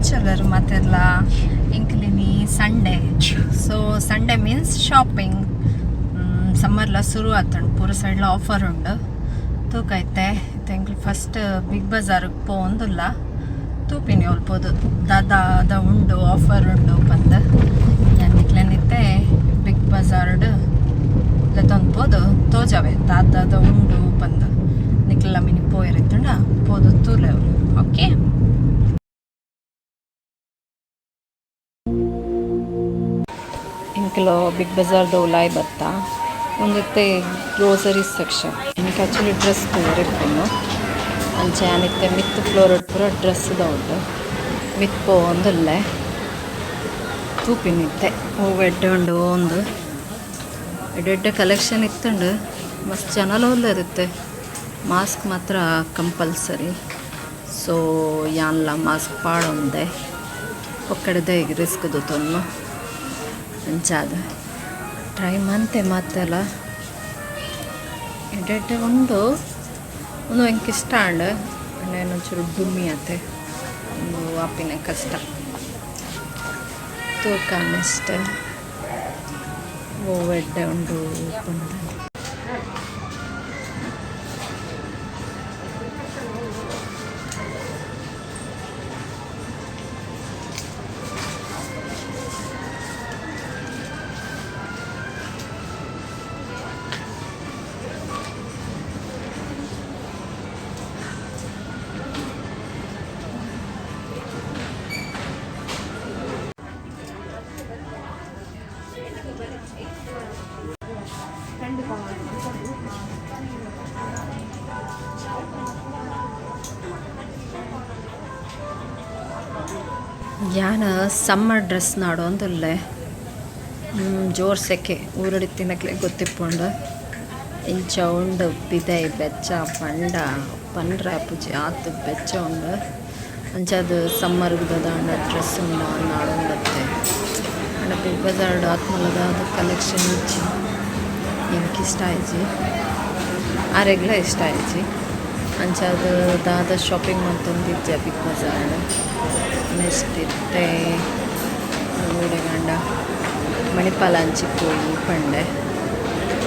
ಎಂಚೊಲ್ಲರು ಮಾತೆರ್ಲ ಎಂಕ್ಲಿನಿ Sunday. So Sunday means shopping. ಸಮ್ಮರ್ಲ ಸುರು ಆತುಂಡು, ಪೂರ ಸೈಡ್ಲ ಆಫರ್ ಉಂಡು. ತೂಕೈತೆ ಇತ್ತೆ ಎಂಕ್ಲು ಫಸ್ಟ್ ಬಿಗ್ ಬಜಾರ್ಗ್ ಪೋವೊಂದುಲ್ಲ. ತೂಪಿನಿ ಒಲ್ಪೋದು ದಾದ ಉಂಡು, ಆಫರ್ ಉಂಡು ಪಂದ್. ಯಾನ್ ನಿಕ್ಲೆನಿತ್ತೆ ಬಿಗ್ ಬಜಾರ್ಡ್ ಲೆತ್ತೊಂದು ಪೋದು ತೋಜಾವೆ ದಾದ ದಾದ ಉಂಡು ಪಂದ್. ನಿಕ್ಲೆಲ ಮಿನಿ ಪೋಯೆರ್ ಇತ್ತುಂಡ ಪೋದು ತೂಲೆ. ಓಕೆ, ಎಂಕುಲು ಬಿಗ್ ಬಜಾರ್ದ ಉಲಾಯಿ ಬತ್ತ. ಉಂದಿತ್ತೆ ಗ್ರೋಸರಿ ಸೆಕ್ಷನ್. ಎಂಕ್ ಆಕ್ಚುಲಿ ಡ್ರೆಸ್ ತೂವರೆ ಇಪ್ಪುನು. ಅಂಚ ಯಾನಿತ್ತೆ ಮಿತ್ತ್ ಫ್ಲೋರ್ ಪೂರ ಡ್ರೆಸ್ ದ ಉಂಡು, ಮಿತ್ತ್ ಪೋವೊಂದುಲ್ಲೆ. ತೂಪಿನಿ ಇತ್ತೆ ಒವು ಎಡ್ಡೆ ಉಂಡು ಒಂದು. ಎಡ್ಡೆ ಎಡ್ಡೆ ಕಲೆಕ್ಷನ್ ಇತ್ತುಂಡು. ಮಸ್ತ್ ಜನಲ ಉಲ್ಲೆರ್ ಇತ್ತೆ. ಮಾಸ್ಕ್ ಮಾತ್ರ ಕಂಪಲ್ಸರಿ. ಸೊ ಯಾನ್ಲ ಮಾಸ್ಕ್ ಪಾಡೊಂದೆ. ಪೊಕ್ಕಡೆ ದಾಯೆಗ್ ರಿಸ್ಕ್ ದೆತೊನ್ನು, ಅಂಚಾದ್ ಟ್ರೈ ಮಂತೆ. ಮಾತೆಲ ಎಡ್ಡೆ ಎಡ್ಡೆ ಉಂಡು. ಉಂದು ಎಂಕ್ ಇಷ್ಟ ಆಂಡ್. ಆಂಡ ಒಂಚೂರು ಡುಮ್ಮಿ ಆತೆ, ಉಂದು ಆಪಿನ ಕಷ್ಟ. ತೂಕ ನೆಕ್ಸ್ಟ್ ಒವು ಎಡ್ಡೆ ಉಂಡು ಪಂದ್. ಯಾನ್ ಸಮ್ಮರ್ ಡ್ರೆಸ್ ನಾಡೊಂದುಲ್ಲೆ. ಜೋರ್ ಸೆಕೆ. ಊರುಡಿತ್ತಿನಕ್ಲೆಗ್ ಗೊತ್ತಿಪ್ಪುಂಡು ಇಂಚ ಉಂಡು. ಪಿದೈ ಬೆಚ್ಚ ಪಂಡ ಪಂಡ್ರೆ ಆಪುಜಿ, ಆತ್ ಬೆಚ್ಚ ಉಂಡು. ಅಂಚಾದ್ ಸಮ್ಮರ್ಗ್ ದಾದಾಂಡ ಡ್ರೆಸ್ ಉಂಡ ನಾಡೊಂದಿತ್ತೆ. ಆಂಡ ಬಿಗ್ ಬಜಾರ್ಡ್ ಆತ್ ಮಲ್ಲ ದಾದ ಕಲೆಕ್ಷನ್ ಇಜ್ಜಿ. ಎಂಕ್ ಇಷ್ಟ ಆಯಿಜಿ, ಆರೆಗ್ಲ ಇಷ್ಟ ಆಯಿಜಿ. ಅಂಚಾದ್ ದಾದ ಶಾಪಿಂಗ್ ಮಂತೊಂದಿಜ್ಜ ಬಿಗ್ ಬಜಾರ್ಡ್. ನೆಕ್ಸ್ಟ್ ಇತ್ತೆ ಓಡೆಗಾಂಡ ಮಣಿಪಾಲ ಅಂಚಿ ಪೋಯಿ ಪಂಡೆ.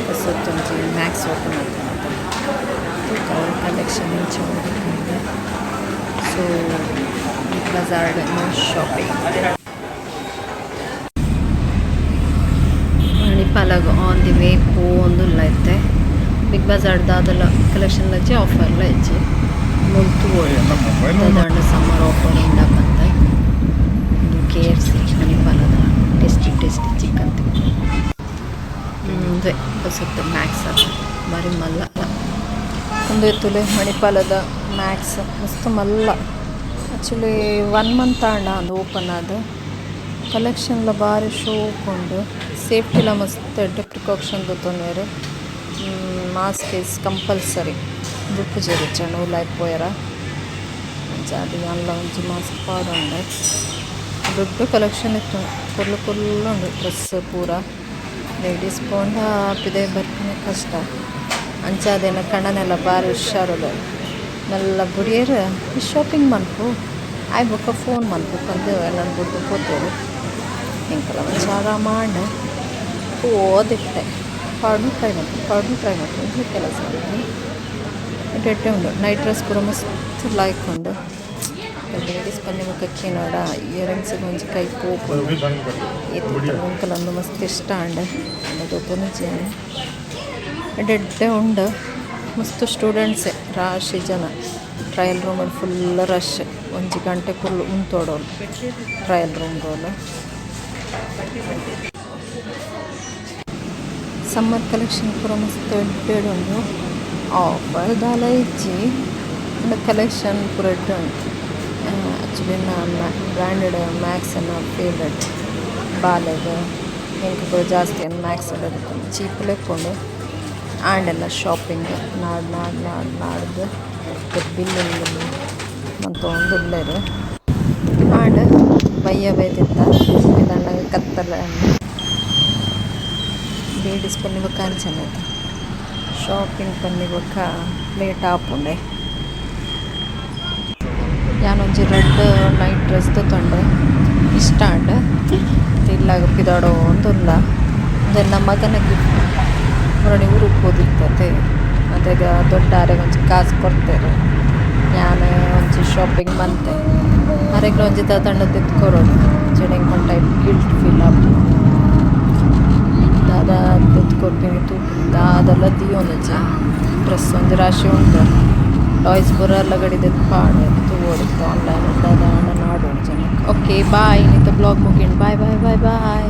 ಪೊಸತೊಂಜಿ ಮ್ಯಾಕ್ಸ್ ಓಪನ್ ಆತುಂಡತ, ತೂಕ ಅವು ಕಲೆಕ್ಷನ್ ಎಂಚ ಉಂಡು ಪಂದ್. ಸೊ ಬಿಗ್ ಬಜಾರ್ಡ್ ನೋ ಶಾಪಿಂಗ್. ಮಣಿಪಾಲಗ್ ಆನ್ the way ಪೋವೊಂದುಲ್ಲ ಇತ್ತೆ. ಬಿಗ್ ಬಜಾರ್ ದಾದಲ ಕಲೆಕ್ಷನ್ ಇಜ್ಜಿ, ಆಫರ್ಲ ಇಜ್ಜಿ. ಮೂಲು ತೂವೊಡು ದಾದಾಂಡ ಸಮ್ಮರ್ ಆಫರ್ ಉಂಡ ಪಂದ್. ಉಂದು ಕೆಎಫ್ಸಿ ಮಣಿಪಾಲದ, ಟೇಸ್ಟಿ ಟೇಸ್ಟಿ ಚಿಕನ್ ತಿಕ್ಕುಂಡು. ಉಂದುವೆ ಪೊಸತ್ ಮ್ಯಾಕ್ಸ್ ಅತ, ಬಾರಿ ಮಲ್ಲ. ಉಂದು ತೂಲೆ ಮಣಿಪಾಲದ ಮ್ಯಾಕ್ಸ್, ಮಸ್ತ್ ಮಲ್ಲ. ಆಕ್ಚುಲಿ ಒನ್ ಮಂತ್ ಆಂಡ ಅಂದ್ ಓಪನ್ ಆದ್. ಕಲೆಕ್ಷನ್ಲ ಬಾರಿ ಶೋಕು ಉಂಡು. ಸೇಫ್ಟಿಲ ಮಸ್ತ್ ಎಡ್ಡೆ ಪ್ರಿಕಾಷನ್ ದೆತೊನ್ವೆರ್. ಮಾಸ್ಕ್ is compulsory, ಬುಡ್ಪುಜೆರ್ ಇಜ್ಜಾಂಡ ಉಲಾಯಿ ಪೋಯೆರ. ಅಂಚಾದ್ ಯಾನ್ಲ ಒಂಜಿ ಮಾಸ್ಕ್ ಪಾಡೊಂಡೆ. ದೊಡ್ಡ ಕಲೆಕ್ಷನ್ ಇತ್ತುಂಡು, ಪೊರ್ಲು ಪೊರ್ಲು ಉಂಡು ಡ್ರೆಸ್ಸ್ ಪೂರ. ಲೇಡೀಸ್ ಪೋಂಡ ಪಿದಯ್ ಬರ್ಪಿನ ಕಷ್ಟ. ಅಂಚಾದ್ ಎನ್ನ ಕಂಡನೆಲ ಬಾರಿ ಹುಷಾರುಲ್ಲೆರ್. ಮೆಲ್ಲ ಬುಡಿಯೆರ್, ಈ ಶಾಪಿಂಗ್ ಮನ್ಪು, ಆಯ್ ಬೊಕ ಫೋನ್ ಮನ್ಪು ಪಂದ್ ಎನನ್ ಬುಡ್ದು ಪೋತೆರ್. ಎಂಕಲ ಒಂಜಿ ಆರಾಮ ಆಂಡ್. ಪೋದಿತ್ತೆ ಪಾಡ್ನು ಟ್ರೈ ಮಲ್ಪು, ಪಾಡ್ನು ಟ್ರೈ ಮಲ್ಪು, ಒಂಜಿ ಕೆಲಸ ಎಡ್ಡೆ ಎಡ್ಡೆ ಉಂಡು. ನೈಟ್ ಡ್ರೆಸ್ ಪೂರ ಮಸ್ತ್ ಲಾಯ್ಕ್ ಉಂಡು. ಲೇಡೀಸ್ ಪನ್ನಿ ಬೊಕ ಕೇನೋಡ, ಇಯರಿಂಗ್ಸ್ ಒಂಜಿ ಕೈ ಪೋಪುಂಡು. ಏತ್ ಎಂಕಲ ಉಂದು ಮಸ್ತ್ ಇಷ್ಟ ಆಂಡ್. ದೆತೊಂದಿಜ್ಜಿ ಯಾನ್. ಎಡ್ಡೆ ಎಡ್ಡೆ ಉಂಡು. ಮಸ್ತ್ ಸ್ಟೂಡೆಂಟ್ಸ್, ರಾಶಿ ಜನ. Trial room full rush. ಒಂಜಿ ಗಂಟೆ ಕುಲ್ಲು ಉಂತೊಡು ಟ್ರಯಲ್ ರೂಮ್ ಗೋಲು. ಸಮ್ಮರ್ ಕಲೆಕ್ಷನ್ ಪೂರ ಮಸ್ತ್ ಎಡ್ಡೆ ಉಂಡು. ಆಫರ್ ದಾಲ ಇಜ್ಜಿ, ಆಂಡ ಕಲೆಕ್ಷನ್ ಪೂರ ಎಡ್ಡೆ ಉಂಡು. ಆಕ್ಚುಲಿ ನಾ ಬ್ರ್ಯಾಂಡೆಡ್ ಮ್ಯಾಕ್ಸ್ ಎನ್ನ ಫೇವ್ರೇಟ್. ಬಾಲೆಗ್ ಎಂಕ್ ಪೂರ ಜಾಸ್ತಿ ಮ್ಯಾಕ್ಸ್ ಚೀಪ್ ಲೆಕ್ಕುಂಡು. ಆಂಡೆಲ್ಲ ಶಾಪಿಂಗ್ ನಾಡ್ ನಾಡ್ ನಾಡ್ ನಾಡ್ದು ಬಿಲ್ಲಿಂಗ್ ಮಂತೊಂದುಲ್ಲೆರ್. ಆಂಡ್ ಬಯ್ಯ ಬೈದಿತ್ತ ಪಿದಾಡ್ನಗ ಕತ್ತಲೆ. ಲೇಡೀಸ್ ಪನ್ನಿ ಬೊಕ ಅಂಚನೆ ಶಾಪಿಂಗ್ ಪನ್ನಿ ಬೊಕ ಲೇಟ್ ಆಪುಂಡೆ. ಯಾನೊಂಜಿ ರಡ್ಡ್ ನೈಟ್ ಡ್ರೆಸ್ ದೆತೊಂಡೆ ಇಷ್ಟ ಆಂಡ್. ಇಲ್ಲಗ್ ಪಿದಾಡೊಂದುಲ್ಲ. ಉಂದು ಎನ್ನ ಮಗನ ಗಿಫ್ಟ್. ಮುರಣಿ ಊರುಗ್ ಪೋದಿತ್ತತೆ ಅದಗ ದೊಡ್ಡ ಆರೆಗ್ ಒಂಜಿ ಕಾಸ್ ಕೊರ್ತೆರ್. ಯಾನ್ ಒಂಜಿ ಶಾಪಿಂಗ್ ಮಂತೆ. ಅರೆಗ್ಲ ಒಂಜಿ ದಾದಾಂಡ ದೆತ್ತ್ ಕೊರೊಡು ಇಜ್ಜಿಂಡ ಎಂಕ್ ಒಂತೆ ಗಿಲ್ಟ್ ಫೀಲ್ ಆಪುಂಡು. ದಾದಾ ದೆತ್ತ್ ಕೊರ್ಪಿನಿ ತೂಪ ದಾದಲ ದಿಯೊಂದುಜಿ ಡ್ರೆಸ್ಸ್ ಒಂಜಿ ರಾಶಿ ಉಂಡು. ಟಾಯ್ಸ್ ಪೂರ ಲಗಡಿ ದೆತ್ತ್ ಪಾಡ್ವೆ ತೂವೊಡು ಇತ್ತೆ ಆನ್ಲೈನ್ ಡ್ ದಾದಾಂಡ ನಾಡೊಡು ಜನಕ್. ಓಕೆ ಬಾಯ್, ಇನಿತ ವ್ಲೋಗ್ ಮುಗಿಂಡ್. Bye bye bye boy.